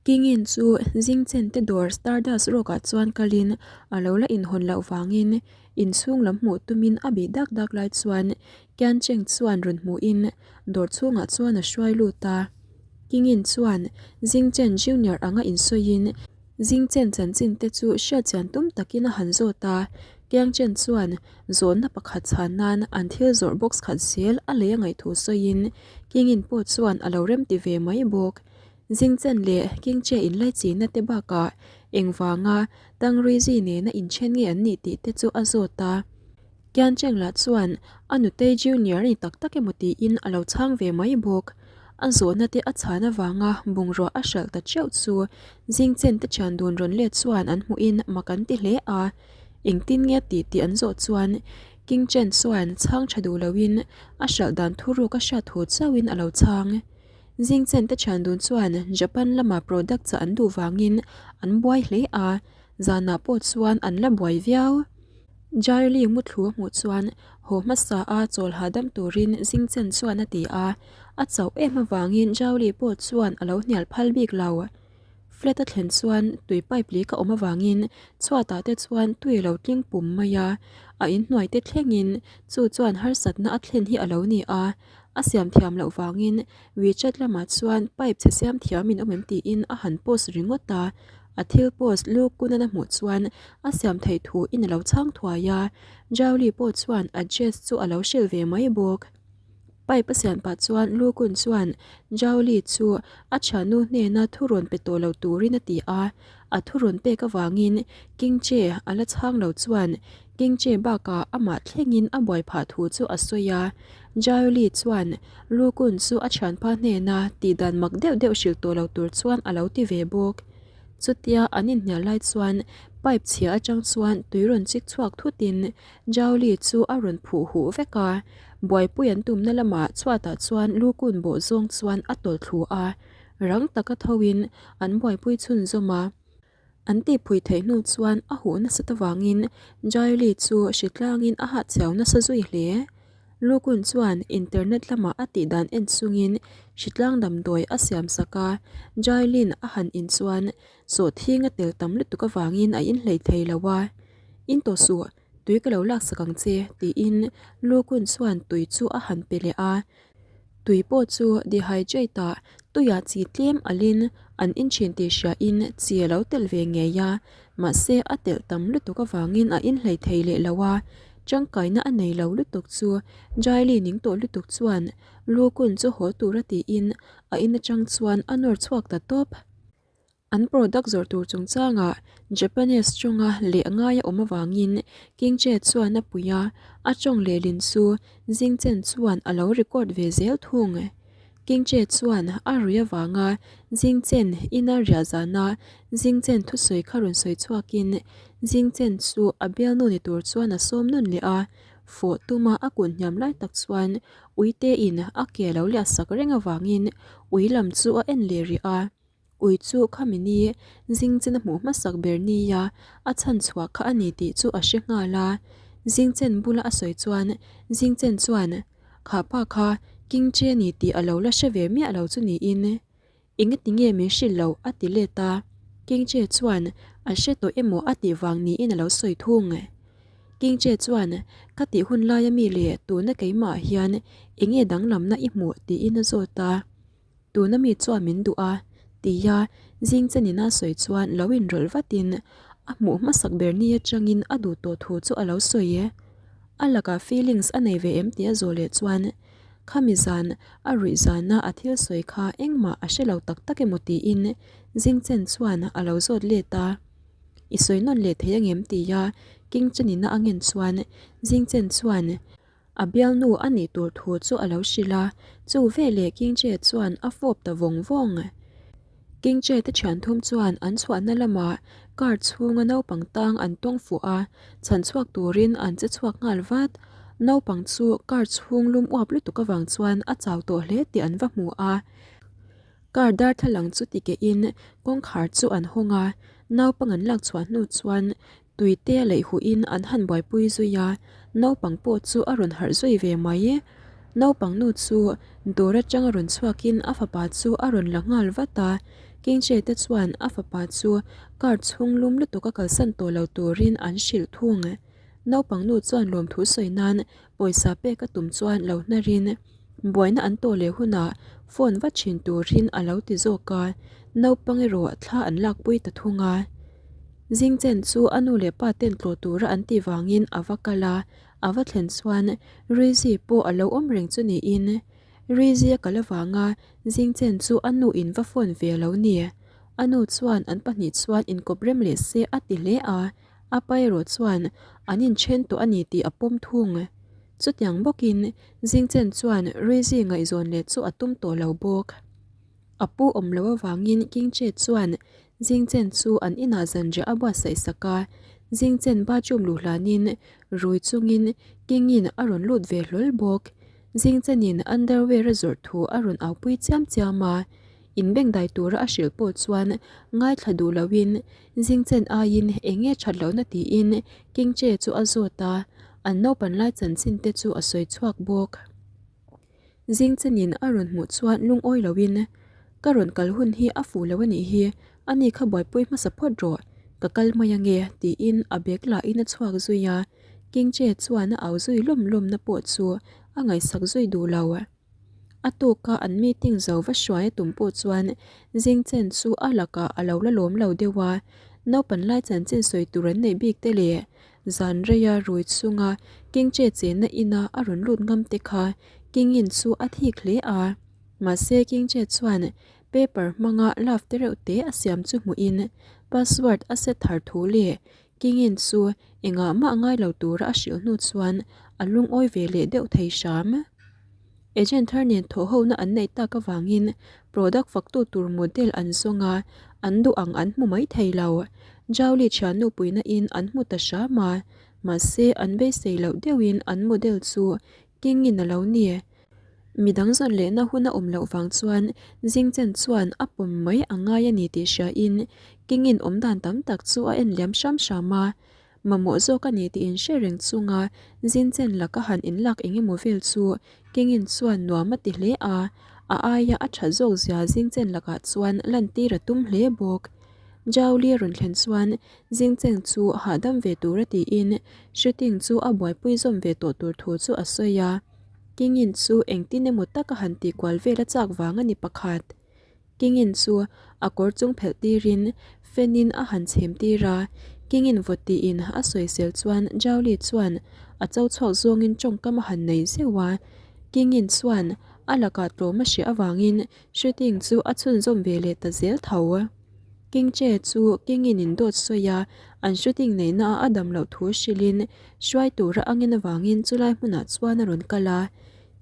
Kingin chu Zingchen te dawr Stardust Rock ah chuan kalin a lo la inhawn loh vangin inchhung lam hmuh tumin a bih dak dak lai chuan Kian Cheng chuan rawn hmuhin dawr chhungah chuan a hruai lut a. Kingin chuan Zingchen Junior anga insawiin Zingchen chanchin te chu hriatchian tum takin a han zawt a. Kiang Chen chuan zawhna pakhat chhan nan an thil zawrh box khat zel a lei a ngaih thu sawiin Kingin pawh chuan a lo remti ve mai bawk. Zingchen leh Kingche inlaichihna te bakah engvanga Tangruizi nena inthen nge an nih tih te chu a zawt a. Kiancheng lah chuan a nutei Junior a ni tak tak emaw tiin a lo chhang ve mai bawk. A zawhna te a chhan avanga bungrua a hralh ta teuh chu Zingchen te thian dun rawn let chuan an hmuhin mak an ti hle a. Engtin nge tih tih an zawh chuan Kingchen chuan chhang tha duh loin a hralh dan thuruk a hriat thu chauhin a lo chhang. Zingchen te thian dun chuan Japan lama product chah an duh vangin an buai hle a, zanah pawh chuan an la buai viau. Jairli muthlu a hmuh chuan haw hmasa a chawl hahdam turin Zingchen chuan a ti a, a chauh em avangin Jairli pawh chuan a lo hnial phal bik lo. Flat a thlen chuan tui pipe leh ka awm avangin chhuatah te chuan tui a lo tling pum mai a, a inhnuai te thlengin chu chuan harsatna a thlen hi a lo ni a. A siam thiam loh vangin WeChat lamah chuan pipe chhe siam thiam in awm em tiin a han post ringawt a, a thil post lu kunan a hmuh chuan a siam theih thu in a lo chhang thuai a, Zhaoli pawh chuan address chu a lo hrilh ve mai bawk. Pipe a siam pah chuan Lu Kun chuan Zhaoli chu a thiannu hnena thu rawn pe tawh lo turin a ti a, a thu rawn pek avangin King Che a la chhang lo chuan King Che bakah amah thlengin a buai phah thu chu a sawi a. Jaoli chuan Lu Kun chu a thianpa hnena tih dan mak deuh deuh hrilh tawh lo tur chuan a lo ti ve bawk. Chutia an inhnial lai chuan pipe chhia atang chuan tui rawn chik chhuak thutin Jaoli chu a rawn phuh huh vek a. Buaipui an tumna lamah chhuatah chuan Lu Kun bawh zawng chuan a tawlh thlu a, rang taka thoin an buaipui chhunzawm a. An tihpui theih hnu chuan a huh nasat avangin Jaili chu hritlangin a hahchhiau nasa zui hle. Lukun chuan internet lamah a tih dan en chungin hritlang damdawi a siam sak a, Jailin a han in chuan sawhthing a tel tam lutuk avangin a inhlei thei lo a. In tawh suh, tui ka lo laksak ang che, tiin Lukun chuan tui chu a han pe leh a. Tui pawh chu dehydrate ah tuiah chi tlem alin an inchhin tih hriain chi a lo telh ve ngei a, mahse a telh tam lutuk avangin a inhlei thei leh lo a, tangkaina a nei lo lutuk chu Jaili ning tawh lutuk chuan lu kun chu haw tura tiin a in atang chuan a nawr chhuak ta tawp. An product zawrh tur chungchangah Japanese tawnga leh ngai a awm avangin King Che chuan a pui a, a tawng lehlin chu Jing Chen chuan a lo record ve zel thung. King Che chuan a rui avanga Jing Chen ina riah zana Jing Chen thusawi kha rawn sawi chhuakin Jing Chen chu a bialnu ni tur chuan a sawm nawn leh a, fawh tuma a kun hniam lai tak chuan uitein a ke a lo liah sak reng avangin ui lam chu a en leh rih a. Ui chu khami ni Zingchen a hmuh hmasak ber nia a chhan chhuah kha a ni tih chu a hre nghal a. Zingchen bula a sawi chuan Zingchen chuan, Kha pa kha King Che ni tih a lo la hre ve miah lo chu niin engati nge min hrilh loh a ti let a. King Che chuan a hre tawh emaw a tih vang niin a lo sawi thung. King Che chuan, Ka tih hun laia mi leh tuna keimah hian enge danglamna i hmuh tiin a zawt a. Tuna mi chuan min duh a, tia Zingchen-in a sawi chuan lo inrawlh vatin a hmuh hmasak ber ni atangin a duh tawh thu chu a lo sawi e. A lakah feelings a nei ve em tih a zawh leh chuan khami zan a ruih zana a thil sawi kha engmah a hre lo tak tak emaw tiin Zingchen chuan a lo zawt let a. I sawi nawn leh thei angem tia Kingchen-in a angen chuan Zingchen chuan A bialnu a nih tur thu chu a lo hrilh a, chu veleh Kingche chuan a fawp ta vawng vawng. Kingche te thian thum chuan an chhuahna lamah car chhunga naupang tang an tawng fuh a, chhan chhuak turin an che chhuak nghal vat. Naupang chu car chhung lum uap lutuk avang chuan a chau tawh hle tih an va hmu a. Car darthlalang chu tikehin kawngkhar chu an hawng a, naupang an lak chhuah hnu chuan Tuite a leih huhin an han buaipui zui a, naupang pawh chu a rawn harh zui ve mai. Naupang nu chu dawr atanga rawn chhuakin a fapa chu a rawn la nghal vat a. Kingche te chuan a fapa chu car chhung lum lutuk a kalsan tawh lo turin an hrilh thung. Naupang nu chuan lawmthu sawi nan pawisa pek a tum chuan lo hnarin buaina an tawh leh hunah phone va thin turin a lo ti zawk a, naupang erawh thla an lakpui ta thung a. Zingchen chu a nu leh pa ten tlawh tura an tih vangin a va kal a, a va thlen chuan Rizzy pawh a lo awm reng chu niin Rizzy a kal avanga Zingchen chu a nu in va phone ve a lo ni. A nu chuan an pahnih chuan inkawp rem leh se a ti hle a, A pa erawh chuan an inthen tawh a ni tih a pawm thung. Chutiang bawkin Zingchen chuan Rizzy ngaihzawn leh chu a tum tawh lo bawk. A pu awm loh avangin Kingche chuan Zingchen chu an inah zanriah a buatsaih sak a, Zingchen bathroom luh hlanin rui chungin Kingin a rawn lut ve hlawl bawk. Zingchenin underwear a zawrh thu a rawn aupui chiam chiam a, Inbengdai tura a hrilh pawh chuan ngaithla duh loin Zingchen aiin eng nge that lohna tiin Kingche chu a zawt a, an naupan lai chanchin te chu a sawi chhuak bawk. Zingchenin a rawn hmuh chuan lungawi loin, Ka rawn kal hun hi a fuh lo a nih hi, ani kha buaipui hmasa phawt rawh, ka kal mai ange tiin a bag lahin a chhuak zui a, Kingche chuan a au zui lawm lawmna pawh chu a ngaihsak zui duh lo. A tawka an meeting zo va hruai a tum pawh chuan Zingchen chu a lakah a lo la lawm lo deuh a, naupan lai chanchin sawi tur an neih bik te leh zan reia rui chunga Kingche chenna ina a rawn lut ngam te kha Kingin chu a thik hle a. Mahse Kingche chuan paper hmanga love te reuh te a siam chu hmuhin password a set thar thu leh Kingin chu engah mah ngai lo tura a hrilh hnu chuan a lungawi ve leh deuh thei hram. Agent thar nen thawhhona an neih tak avangin product faktu tur model an zawng a, an duh ang an hmu mai thei lo. Jowli thiannu puihna in an hmu ta hram a, mahse an beisei loh deuhin an model chu Kingin a lo ni. Midang zawn lehna hun a awm loh vang chuan Zingchen chuan a pawm mai a ngai a ni tih hriain Kingin awmdan tam tak chu a en liam hram hram a. Mamawh zawk a ni tih inhre reng chunga Zingchen laka han inlak eng emaw vel chu Kingin chuan nuam a ti hle a, a aia a tha zawk zia Zingchen lakah chuan lantir a tum hle bawk. Jauli a rawn thlen chuan Zingchen chu hahdam ve tura tiin shooting chu a buaipui zawm ve tawh tur thu chu a sawi a. Kingin chu engtin emaw taka han tih kual vel a chak vang a ni pakhat. Kingin chu a kawr chung phelh tirin fan-in a han chhem tir a, Kingin vawt tiin a sawisel chuan Jauli chuan a cho chhuak zawngin tawngkam a han nei zeuh a. Kingin chuan a lakah tlawm a hriah avangin shooting chu a chhunzawm ve leh ta zel tho. Kingche chu Kingin in dawt sawi a, an shooting neihna a dam loh thu hrilhin hruai tura a ngen avangin chulai hmunah chuan a rawn kal a.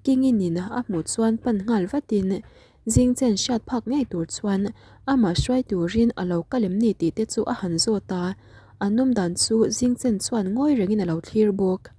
Kingin in a hmuh chuan pan nghal vatin Zingchen hriat phak ngei tur chuan amah hruai turin a lo kal em ni tih te chu a han zawt a, an awm dan chu Zingchen chuan ngawi rengin a lo thlir bawk.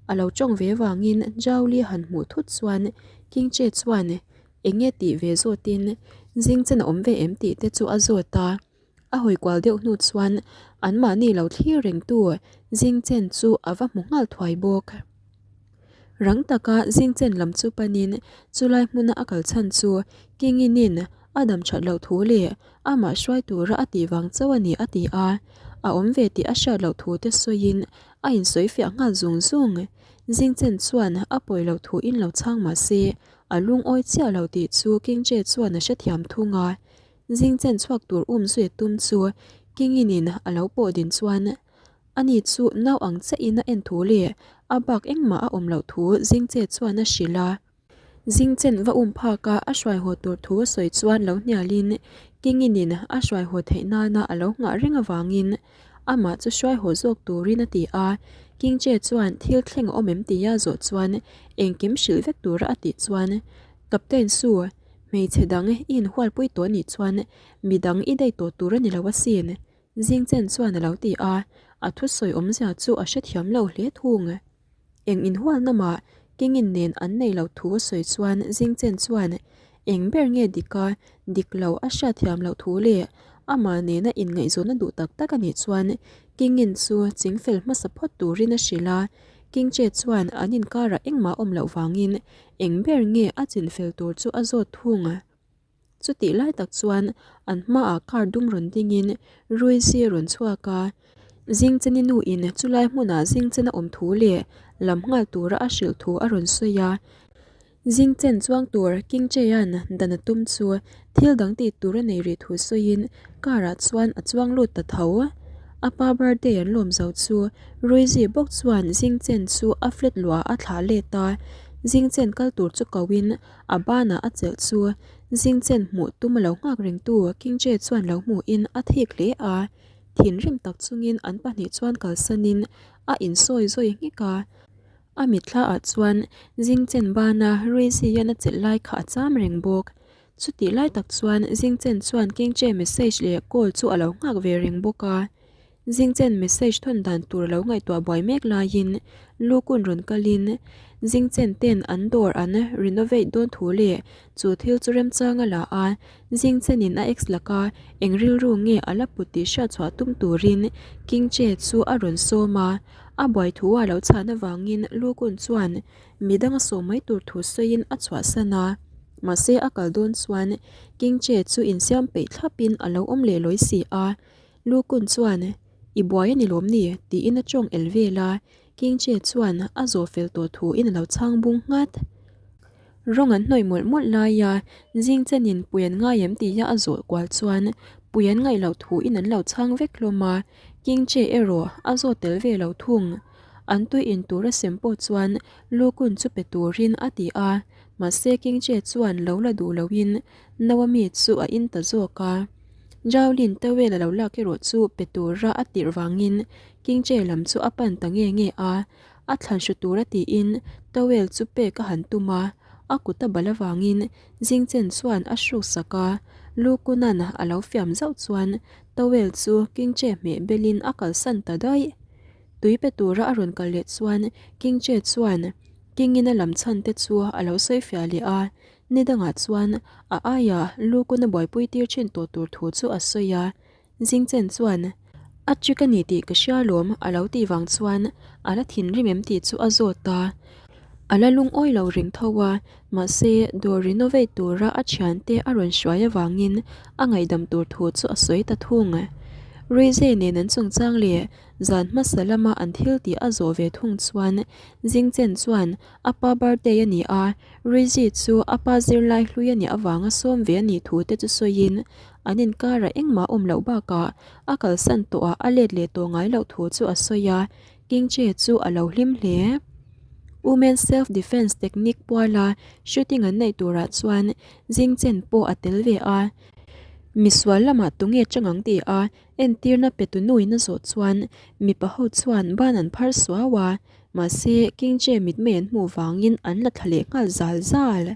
A lo tawng ve vangin Jauli han hmuh thut chuan Kingche chuan Eng nge tih ve zawtin Zingchen a awm ve em tih te chu a zawt a, a hawi kual deuh hnu chuan anmahni lo thlir rengtu Zingchen chu a va hmu nghal thuai bawk. Rang taka Zingchen lam chu panin chulai hmuna a kal chhan chu Kinginin a dam that loh thu leh amah hruai tura a tih vang chauh a ni a ti a, a awm ve tih a hriat loh thu te sawiin a insawi fiah nghal zung zung. Zingchen chuan a pawi loh thu in lo chhang mah se A lungawi chiah lo tih chu Kingche chuan a hrethiam thung a, Zingchen chhuak tur um zui a tum chu Kinginin a lo pawh din chuan ani chu nau ang chiahin a en thu leh a bak engmah a awm loh thu Zingche chuan a hrilh a. Zingchen va um phak a a hruai haw tur thu a sawi chuan lo hnialin Kinginin a hruai haw theih nana a lo nghah reng avangin Amah chu hruai haw zawk turin a ti a, King Che chuan thil thleng a awm em tia zawh chuan engkim hrilh vek tura a tih chuan Captain Su, hmeichhe dang i inhualpui tawh nih chuan midang i dei tawh tur a ni lo asin, Zing Chen chuan a lo ti a, a thusawi awmzia chu a hrethiam lo hle thung. Eng inhualna mah Kingin nen an nei lo thu a sawi chuan Zingchen chuan eng ber nge dik a, dik lo a hriatthiam loh thu leh amah nena inngaihzawnna duh tak tak a nih chuan Kingin chu chingfel hmasa phawt turin a hrilh a, Kingche chuan an inkarah engmah awm loh vangin eng ber nge a chinfel tur chu a zawt thung. Chutih lai tak chuan an hmaah car dum rawn dingin Ruizi rawn chhuak a. Zingcheni nuin chulai hmunah Zingchena awm thu leh lam nghal tura a hrilh thu a rawn sawi a. Zingchen chuang tur Kingchea'n dan a tum chu thil dang tih tur a nei rih thu sawiin car ah chuan a chuang lut ta tho. A pa birthday an lawm zo chu Ruizi bawk chuan Zingchen chu a flat luah a thlah let a. Zingchen kal tur chu koin a banah a chelh chu Zingchen hmuh tum a lo nghak rengtu Kingche chuan lo hmuhin a thik hle a. Thinrim tak chungin an pahnih chuan kalsanin a insawi zawi nghek a. A mitthla ah chuan Zingchen bana Ruizian a chelh lai kha a cham reng bawk. Chutih lai tak chuan Zingchen chuan Kingche message leh call chu a lo nghak ve reng bawk a. Zingchen message thawn dan tur a lo ngaihtuah buai mek laiin Lukun rawn kalin Zingchen ten an dawr an renovate dawn thu leh chu thil chu remchang a la a, Zingchenin a ex laka eng rilru nge a la put tih hriatchhuah tum turin Kingche chu a rawn sawm a. A buai thu a lo chhan avangin Lukun chuan midang a sawm mai tur thu sawiin a chhuahsan a. Mahse a kal dawn chuan Kingche chu insiam peih thlapin a lo awm leh lawi si a. Lukun chuan, I buai a ni lawm ni? tiin a tawng el vel a. Kingche chuan a zawh fel tawh thuin a lo chhang bung nghat. Rawng an hnawih mawlh mawlh lai a, Zingchenin pui an ngai em tia a zawh kual chuan pui an ngaih loh thuin an lo chhang vek hlawm a, Kingche erawh a zawt tel ve lo thung. An tui in tur a sem pawh chuan Lukun chu pe turin a ti a, mahse Kingche chuan lo la duh loin Naomi chu a in ta zawk a. Jowlin towel a lo lak erawh chu pe tura a tirh vangin Kingche lam chu a pan ta nge nge a. A thlan hru tura tiin towel chu pek a han tum a, a kut a bal avangin Zingchen chuan a hruk sak a, Lukunan a lo fiam zauh chuan towel chu Kingche hmeh belin a kalsan ta daih. Tui pe tura a rawn kal leh chuan Kingche chuan Kingin a lam chhan te chu a lo sawi fiah leh a, ni dangah chuan a aia Lukun a buaipui tir thin tawh tur thu chu a sawi a. Zingchen chuan, A trick a ni tih ka hria lawm a lo tih vang chuan a la thinrim em tih chu a zawt a. A la lungawi lo reng tho a, mahse dawr renovate tura a thiante a rawn hruai avangin a ngaihdam tur thu chu a sawi ta thung. Ruize nen an chungchang leh zan hmasa lama an thil tih a zawh ve thung chuan Zingchen chuan a pa birthday a ni a, Ruize chu a pa zirlai hlui a nih avanga sawm ve a nih thu te chu sawiin An inkarah engmah awm loh bakah a kalsan tawhah a let leh tawh ngai loh thu chu a sawi a, Kingche chu a lo hlim hle. Women Self Defence Technique puala shooting an neih turah chuan Zingchen pawh a tel ve a. Misual lamah tunge chang ang ti a entirna pe tu nuin a zawh chuan mipa ho chuan ban an phar suau a, mahse Kingche mitmei an hmuh vangin an la thla leh nghal zal zal.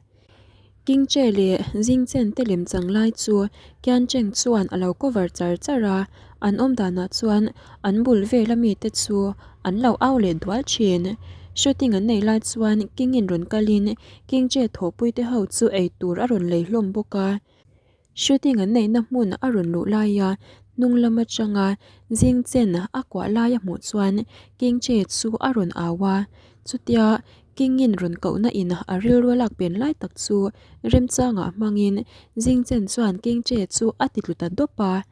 Kingche leh Zingchen te lemchang lai chu Kiancheng chuan a lo cover char char a, an awm danah chuan an bul vela mite chu an lo au leh dual thin. Shooting an nei lai chuan Kingin rawn kalin Kingche thawhpui te ho chu eitur a rawn lei hlawm bawk a. Shooting an neihna hmun a rawn luh laia hnung lam atanga Zingchen a kuah lai a hmuh chuan Kingche chu a rawn au a, chutia Kingin rawn kohna in a rilru a lak pen lai tak chu remchangah hmangin Zingchen chuan Kingche chu a ti tlu ta dawp a.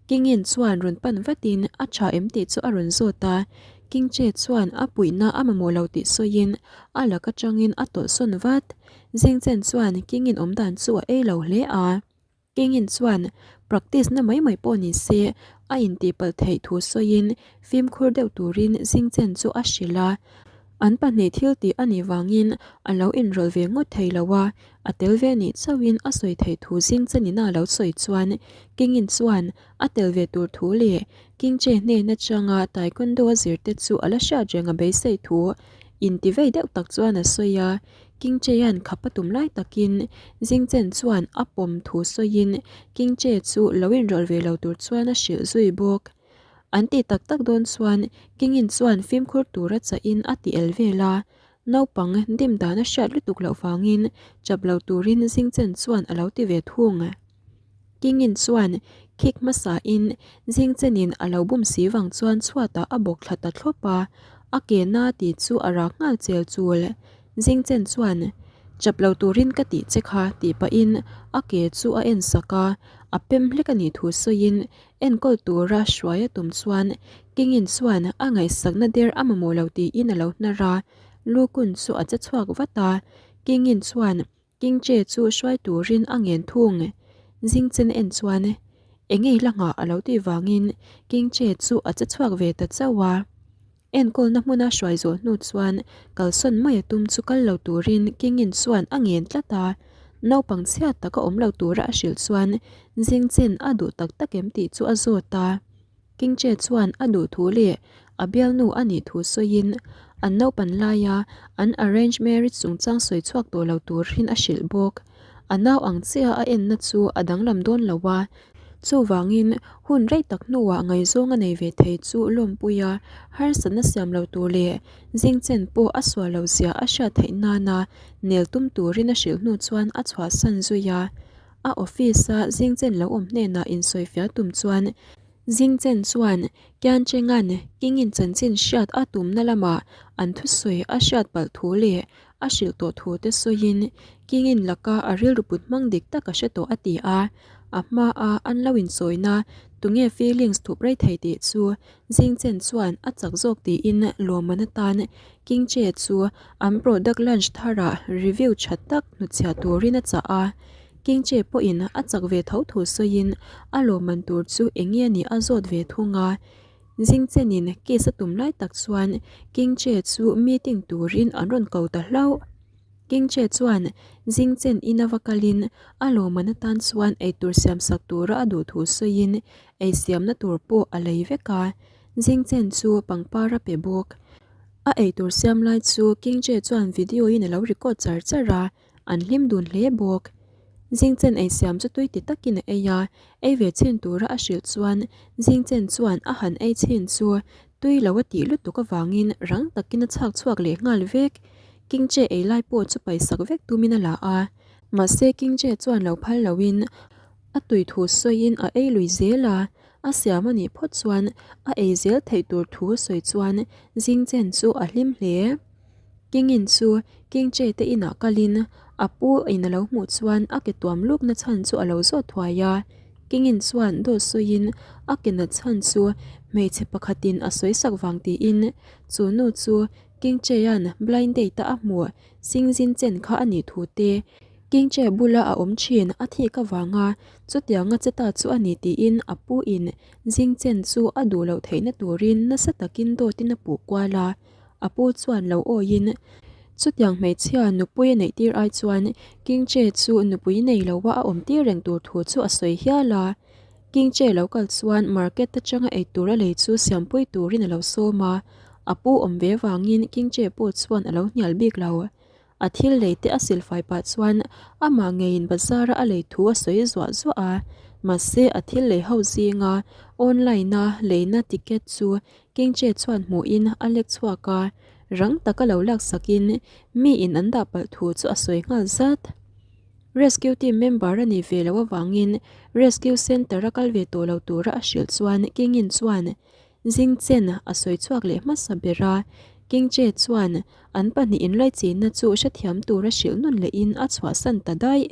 Kingin chuan rawn pan vatin a tha em tih chu a rawn zawt a, Kingche chuan a puihna a mamawh lo tih sawiin a lak atangin a tawlhsawn vat. Zingchen chuan Kingin awm dan chu a ei lo hle a. Kingin chuan practice na mai mai pawh ni se a intihpalh theih thu sawiin fimkhur deuh turin Zingchen chu a hrilh a. An pahnih thil tih a nih vangin a lo inrawlh ve ngawt thei lo a, a tel ve nih chauhin a sawi theih thu Zingchenina a lo sawi chuan Kingin chuan a tel ve tur thu leh Kingche hnen atanga Taekwondo a zirte chu a la hriat reng a beisei thu intivei deuh tak chuan a sawi a. Kingchea'n khap a tum lai takin Zingchen chuan a pawm thu sawiin Kingche chu lo inrawlh ve lo tur chuan a hrilh zui bawk. An tih tak tak dawn chuan Kingin chuan fimkhur tura chahin a ti el vel a, naupang dim dan a hriat lutuk loh vangin chap lo turin Zingchen chuan a lo ti ve thung. Kingin chuan khik hmasain Zingchenin a lo bum si vang chuan chhuatah a bawk thla ta thlawp a, a ke na tih chu a rak nghal chel chul. Zingchen chuan. Chap lo turin ka tih che kha tih pahin a ke chu a en sak a, a pem hlek a nih thu sawiin enkawl tura hruai a tum chuan Kingin chuan a ngaihsakna der a mamawh lo tiin a lo hnar a, Lukun chu a che chhuak vat a, Kingin chuan Kingche chu hruai turin a ngen thung. Zingchen en chuan eng ei la nghah a lo tih vangin Kingche chu a che chhuak ve ta chauh a. Enkawlna hmuna hruai zawh hnu chuan kalsawn mai a tum chu kal lo turin Kingin chuan a ngen tlat a. Naupang chhiat taka awm lo tura a hrilh chuan Zingchen a duh tak tak em tih chu a zawt a. Kingche chuan a duh thu leh a bialnu a nih thu sawiin an naupan laia an arrange marriage chungchang sawi chhuak tawh lo turin a hrilh bawk. A nau ang chiah a enna chu a danglam dawn lo a, chuvangin hun rei tak hnuah ngaihzawng a nei ve thei chu lawmpui a, harsatna siam lo tur leh zingchen pawh a sual lo zia a hriat theih nana nel tum turin a hrilh hnu chuan a chhuahsan zui a. A office-a zingchen lo awm hnenah insawifiah tum chuan Zingchen chuan Kiancheng-a'n Kingin chanchin hriat a tumna lamah an thusawi a hriat palh thu leh a hrilh tawh thu te sawiin Kingin laka a rilru put hmang dik tak a hre tawh a ti a. A hmaa an lo insawina tunge feelings thup rei thei tih chu Zingchen chuan a chak zawk tiin lawmman atan Kingche chu an product launch tharah review tha tak hnutchhiah turin a chah a. Kingche pawhin a chak ve tho thu sawiin a lawmman tur chu eng nge nih a zawt ve thung a. Zingchenin case a tum lai tak chuan Kingche chu meeting turin an rawn ko ta hlauh. Kingche chuan Zingchen ina va kalin a lawmman atan chuan eitur siamsak tura a duh thu sawiin ei siamna tur pawh a lei vek a. Zingchen chu pangpar a pe bawk. A eitur siam lai chu Kingche chuan video in a lo record char char a. An hlim dun hle bawk. Zingchen ei siam chu tui ti takin a ei a, ei ve chhin tura a hrilh chuan Zingchen chuan a han ei chhin chu tui lo a tih lutuk avangin rang takin a chhak chhuak leh nghal vek. Kingche ei lai pawh chu paisak vek tumin a la a, mahse Kingche chuan lo phal loin a tui thu sawiin a ei lui zel a, a siam a nih phawt chuan a ei zel theih tur thu sawi chuan Zingchen chu a hlim hle. Kingin chu Kingche te inah kalin a pu in a lo hmuh chuan a ke tuam lukna chhan chu a lo zawt thuai a. Kingin chuan dawt sawiin a ke nat chhan chu hmeichhe pakhatin a sawi sak vang tiin chu nu chu Kingchea'n blind date a a hmuh Singzin chen kha a nih thu te, Kingche bula a awm thin a thik avanga chutianga che ta chu a ni tiin a pu in Zingchen chu a duh loh theihna turin nasa takin dawtin a puh kual a. A pu chuan lo awiin, Chutiang hmeichhia nupui a neih tir ai chuan Kingche chu nupui nei loa a awm tir reng tur thu chu a sawi hial a. Kingche lo kal chuan market atanga ei tur a lei chu siampui turin a lo sawm a, a pu awm ve vangin Kingche pawh chuan a lo hnial bik lo. A thil lei te a silfai pah chuan amah ngeiin bazar a a lei thu a sawi zuah zuah a, mahse a thil lei ho zinga online a leina ticket chu Kingche chuan hmuhin a lek chhuak a, rang taka lo laksakin mi in an dah palh thu chu a sawi nghal zat. Rescue team member a nih ve loh avangin rescue centre a kal ve tawh lo tura a hrilh chuan Kingin chuan Zingchen a sawi chhuak leh hmasa ber a, Kingche chuan an pahnihin laichinna chu hrethiam tura hrilh nawn lehin a chhuahsan ta daih.